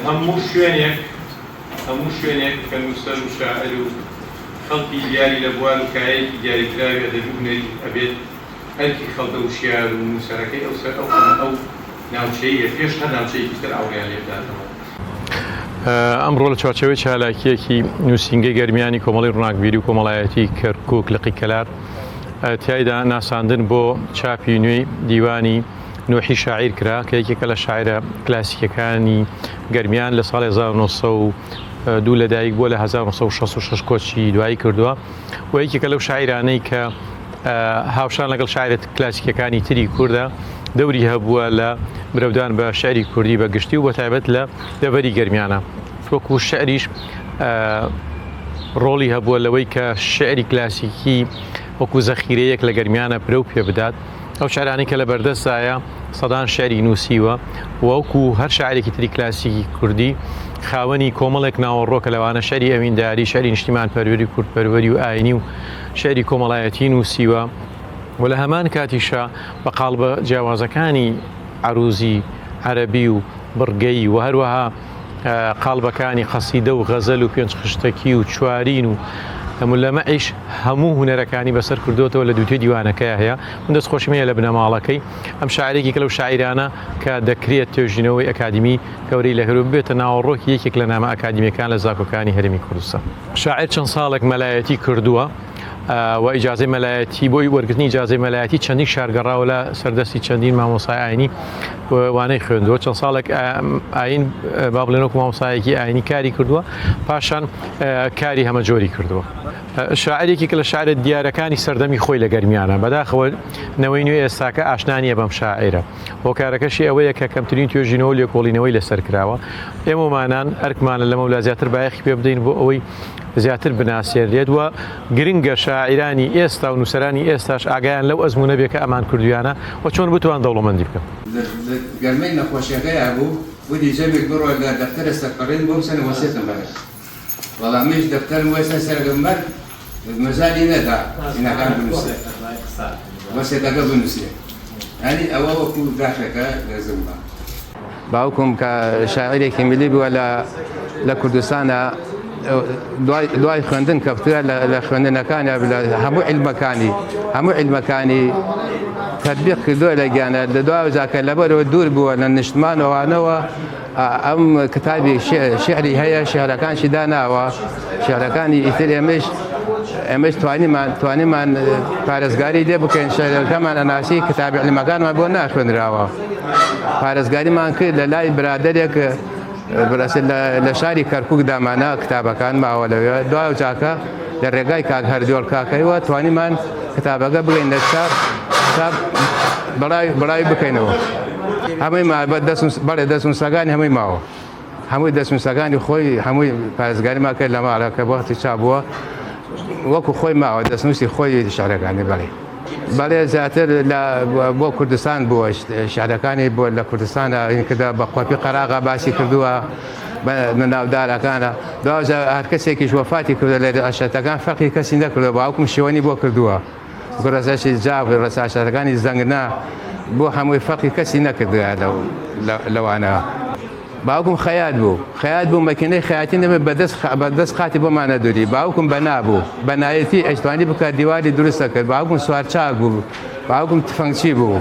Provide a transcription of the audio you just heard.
هەموو شوێنێک هەموو شوێنێک کە نووسەر و شاعیر و خەڵکی دیاری لە بوار و کایەیەکی دیاریکراوی ئەدەبی و هونەری ئەبێت ئەرکی خەڵکە وشیار و نووسەرەکەی ئەو سەر ئەو ئەو ناوچەیە پێش هەر ناوچەیەکی تر ئاوڕیان لێ بداتەوە. ئەمڕۆ لە چوارچێوەی چالاکییەکی نووسینگەی گەرمیانی کۆمەڵەی ڕووناکبیری و کۆمەڵایەتی کەرکووک لقی کەلار تیایدا ناساندن بۆ چاپی نوێی دیوانی نوحی شاعیر کرا کە یەکێکە لە شاعرە کلاسیکەکانی گەرمیان لە ساڵی 1902 لەدایک بووە لە 1966 کۆچی دوایی کردووە و یەکێکە لەو شاعیرانەی کە هاوشان لەگەڵ شاعرە کلاسیکەکانی تری کوردە دەوری هەبووە لە برەودان بە شعری کوردی بە گشتی و بەتایبەت لە دەڤەری گەرمیانە وەکو شعریش ڕۆڵی هەبووە لەوەی کە شعری کلاسیکی وەکو زەخیرەیەک لە گەرمیانە پرەو پێ بدات ئەو شعرانەی کە لە بەردەستدایە سەدان شعری نووسیوە وەکو هەر شاعرێکی تری کلاسیکی کوردی خاوەنی کۆمەڵێک ناوەڕۆکە لەوانە شعری ئەوینداری شعری نیشتیمان پەروەری کوردپەروەری و ئاینی و شعری کۆمەڵایەتی نووسیوە و لە هەمان کاتیشا بە قاڵبە جیاوازەکانی عەرووزی عەرەبی و بڕگەیی و هەروەها قاڵبەکانی قەسیدە و غەزەل و پێنج خشتەکی و چوارین و مولەمەعیش هەموو هونەرەکانی بەسەر کردوێتەوە لە دووتوێی دیوانەکەیا هەیە. من دەستخۆشیم هەیە لە بنەماڵەکەی. ئەم شاعیرێکێکە لەو شاعیرانە کە دەکرێت توێژینەوەی ئەکادیمی گەورەی لەگەر و ببێتە ناوەڕۆکی یەکێک لە نامە ئەکادیمیەکان لە زاکۆکانی هەرێمی کوردستان. شاعیر چەند ساڵێک مەلایەتی کردووە و ئیجازەی مەلایەتی بۆی وەرگرتنی ئیجازەی مەلایەتی چەندین شار گەڕاوە لە سەردەستی چەندین مامۆستای ئاینی وانەی خوێندووە چەند ساڵێک ئاین با بڵێن وەکو مامۆستایەکی ئاینی کاری کردووە پاشان کاری هەمەجۆری کردووە شاعرێکی کە لە شاعرە دیارەکانی سەردەمی خۆی لە گەرمیانە بەداخەوە نەوەی نوێ ئێستاکە ئاشنا نییە بەم شاعیرە هۆکارەکەشی ئەوەیە کە کەمترین توێژینەوە و لێکۆڵینەوەی لەسەر کراوە. ئێمەمانان ئەرکمانە لەمەولا زیاتر بایەخی پێ بدەین بۆ ئەوەی زیاتر بناسێنرێت و گرنگە شاعیرانی ئێستا و نووسەرانی ئێستاش ئاگایان لەو ئەزموونە بێ کە ئەمان کردوویانە و چۆن بتوان دەوڵەمەندی بکەن. لە گەرمەی نەخۆشیەکەیا بوو، وتی جەمێک بڕۆ لە دەفتەرە سەرپەڕین بۆم سەنە وەسێتم بەرە. وەڵا منیش دەفتەرم وەسە سەرەکەم بەر مەجالی نەدا هینەکان بنووسێ وەسێتەکە بنووسێ یانی ئەوە وەکوو داخێکە لە زمما. باوکم کە شاعیرێکی میللی بووە لە لە کوردستانە دوای دوای خوێندن کەفتووە لە خوێندنەکانیا لە هەموو عیلمەکانی هەموو عیلمەکانی تەتبیق کردووە لە گیانە لە دوای جاکە لەبەرەوە دوور بووە لە نیشتمانەوانەوە ئەم کتابی شیعری هەیە شیعرەکانشی داناوە شیعرەکانی ئیتر ئێمەش ئێمەش توانیمان توانیمان پارێزگاری لێ بکەین شعرەکەمان ئەناسی کتابی علمەکانمان بۆ ناخوێنراوە پارێزگاریمان کرد لە لای برادێک بەڕاستی لە شاری کەرکک دامانە کتابەکان ماوە لەوێ دوای جاکە لە ڕێگای کاک هەردۆڵ کاکەیوە توانیمان کتابەکە بگەین لە چاپ چاپ بڵاوی بکەینەوە هەمووی ما بە دەست بەڵێ دەستنووسەکانی هەمووی ماوە هەمووی دەستنووسەکانی خۆی هەمووی پارێزگاریمان کرد لە ماڵە کە وەختی چاپ بووە وەکو خۆی ماوە دەستنووسی خۆی شعرەکانی بەڵێ بەڵێ زیاتر لە بۆ کوردستان بووە شعرەکانی بۆ لە کوردستانە این کردە بە قۆپی قەراغا باسی کردووە بە ناودارەکانە دواجار هەر کەسێکیش وەفاتی کردە لە عەشرەتەکان فەرقی کەسی نەکردووە باوکم شێوەنی بۆ کردووە گوڕەسەشی جاف ڕەساشەکانی زەنگنا بۆ هەمووی فەرقی کەسی نەکردووە لەوانە. باوکم خەیات بوو خەیات بوو مەکینەی خەیاتی نەبێت بەدەست بەدەست قاتی بۆمان نەدوری باوکم بەنا بوو بەنایەتی ئەشتوانی بکات دیواری دروست دەکرد باوکم سوارچاک بوو باوکم تفەنگچی بوو.